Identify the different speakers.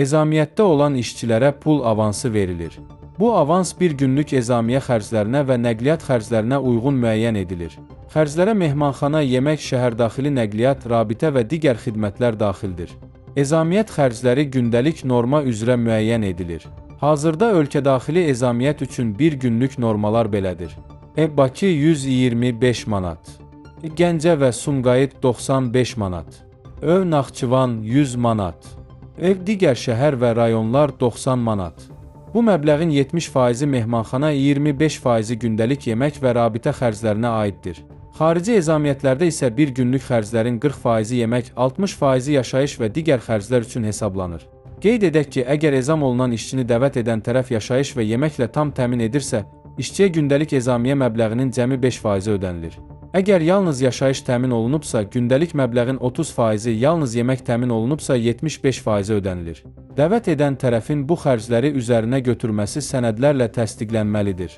Speaker 1: Ezamiyyətdə olan işçilərə pul avansı verilir. Bu avans bir günlük ezamiyyə xərclərinə və nəqliyyat xərclərinə uyğun müəyyən edilir. Xərclərə mehmanxana, yemək, şəhərdaxili nəqliyyat, rabitə və digər xidmətlər daxildir. Ezamiyyət xərcləri gündəlik norma üzrə müəyyən edilir. Hazırda ölkədaxili ezamiyyət üçün bir günlük normalar belədir. Bakı 125 manat, Gəncə və Sumqayıt 95 manat, Naxçıvan 100 manat, digər şəhər və rayonlar 90 manat. Bu məbləğin 70%-i mehmanxana, 25%-i gündəlik yemək və rabitə xərclərinə aiddir. Xarici ezamiyyətlərdə isə bir günlük xərclərin 40%-i yemək, 60%-i yaşayış və digər xərclər üçün hesablanır. Qeyd edək ki, əgər ezam olunan işçini dəvət edən tərəf yaşayış və yeməklə tam təmin edirsə, işçiyə gündəlik ezamiyyə məbləğinin cəmi 5%-i ödənilir. Əgər yalnız yaşayış təmin olunubsa, gündəlik məbləğin 30%-i, yalnız yemək təmin olunubsa 75%-i ödənilir. Dəvət edən tərəfin bu xərcləri üzərinə götürməsi sənədlərlə təsdiqlənməlidir.